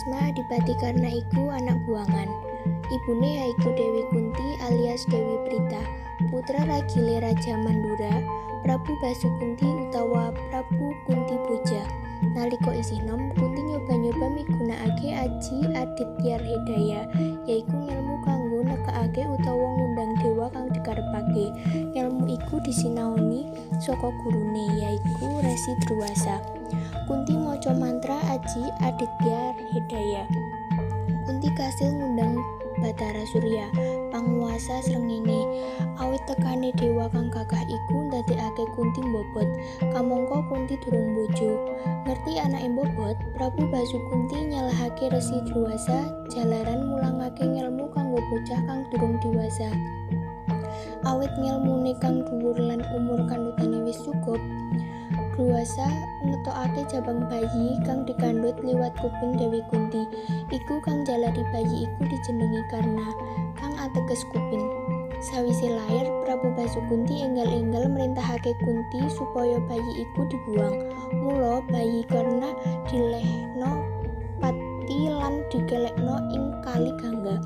Bisma Adipati Karna iku anak buangan. Ibune yaiku Dewi Kunti alias Dewi Prita, putra ragile Raja Mandura, Prabu Basukunti utawa Prabu Kuntiboja. Nalika isih nom, Kunti nyoba-nyoba migunakake aji Adityarhedaya, yaiku ngelmu kanggo nekakake utawa ngundang dewa kang dikarepake. Ngelmu iku disinaoni saka gurune, yaiku Resi Druwasa. Kunti maca mantra aji Adityarhedaya. Kunti kasil ngundang Bathara Surya, panguwasa srengenge. Awit tekane dewa kang gagah iku ndadekake Kunti mbobot. Kamangka Kunti durung bojo. Ngerti anake mbobot, Prabu Basukunti nyalahake Resi Druwasa jalaran mulangake ngelmu kanggo bocah kang durung diwasa. Awit ngelmune kang dhuwur lan umur kandhutane wis cukup, Druwasa ngetokake jabang bayi kang dikandhut liwat kuping Dewi Kunti. Iku kang njalari bayi iku dijenengi Karna, kang ateges kuping. Sawise lair, Prabu Basukunti enggal-enggal mrintahake Kunti supaya bayi iku dibuang. Mula bayi Karna dilehno pati lan dikelekno ing Kali Gangga.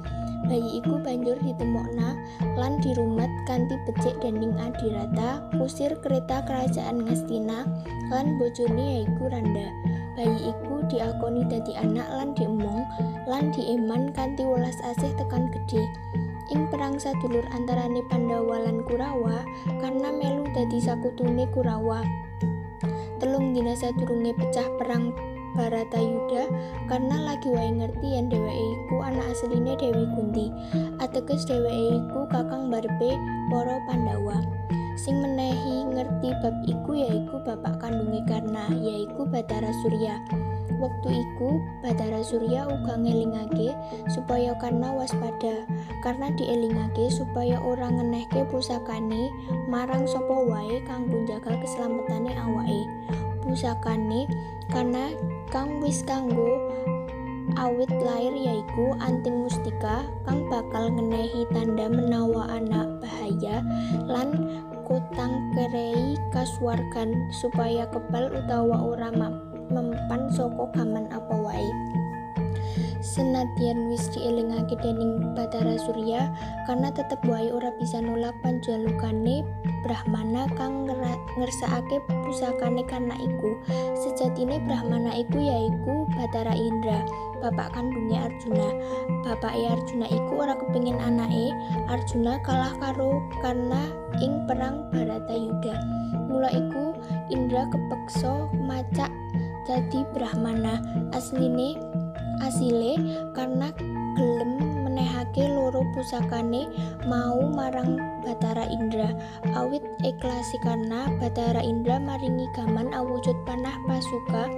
Bayi iku banjur ditemokna lan dirumat kanthi becik dening Adirata, kusir kereta kerajaan Ngastina, lan bojone yaiku Randa. Bayi iku diakoni dadi anak lan diemong lan dieman kanthi welas asih tekan gedhe. Ing perang sadulur antarane Pandhawa lan Kurawa, Karna melu dadi sakutune Kurawa. 3 dina sadurunge pecah perang Baratayuda, Karna lagi wae ngerti yen dheweke iku anak asline Dewi Kunti. Ateges dheweke iku kakang mbarepe para Pandhawa. Sing menehi ngerti bab iku yaiku bapak kandunge Karna, yaiku Bathara Surya. Wektu iku Bathara Surya uga ngelingake supaya Karna waspada. Karna dielingake supaya ora ngenehke pusakane marang sapa wae kanggo njaga keslametane awake. Pusakane Karna kang wis kanggo awit lair yaiku anting mustika kang bakal ngenehi tanda menawa anak bahaya lan kotang kerei kasuwargan supaya kebal utawa ora mempan saka gaman apa wae. Senadyan wis dielingake dening Bathara Surya, Karna tetep wae ora bisa nolak panjalukane Brahmana kang ngersakake pusakane Karna iku. Sejatine Brahmana iku yaiku Bathara Indra, bapak kandunge Arjuna. Bapake Arjuna iku ora kepengin anake Arjuna kalah karo Karna ing perang Baratayuda. Mula iku Indra kepeksa macak dadi Brahmana. Asile Karna gelem menehake loro pusakane mau marang Bathara Indra. Awit ikhlase Karna, Bathara Indra maringi gaman awujud panah pasuka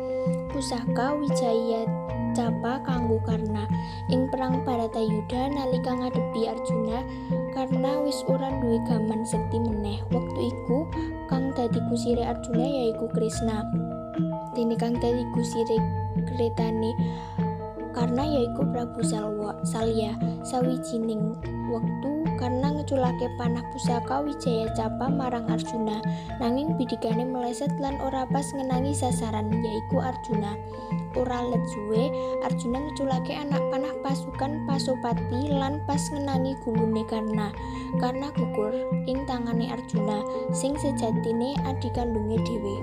pusaka Wijaya Capa kanggo Karna. Ing perang Baratayuda nalika ngadepi Arjuna, Karna wis ora duwe gaman sekti meneh. Wektu iku kang dadi kusire Arjuna yaiku Krishna. Dene kang dadi kusire kretane Karna yaiku Prabu Salya. Sawijining wektu Karna ngeculake panah pusaka Wijaya Capa marang Arjuna, nanging bidikane meleset lan ora pas ngenangi sasaran yaiku Arjuna. Ora let suwe, Arjuna ngeculake anak panah pasukan Pasopati lan pas ngenangi gulune Karna. Karna gugur ing tangane Arjuna sing sejatine adhi kandunge dhewe.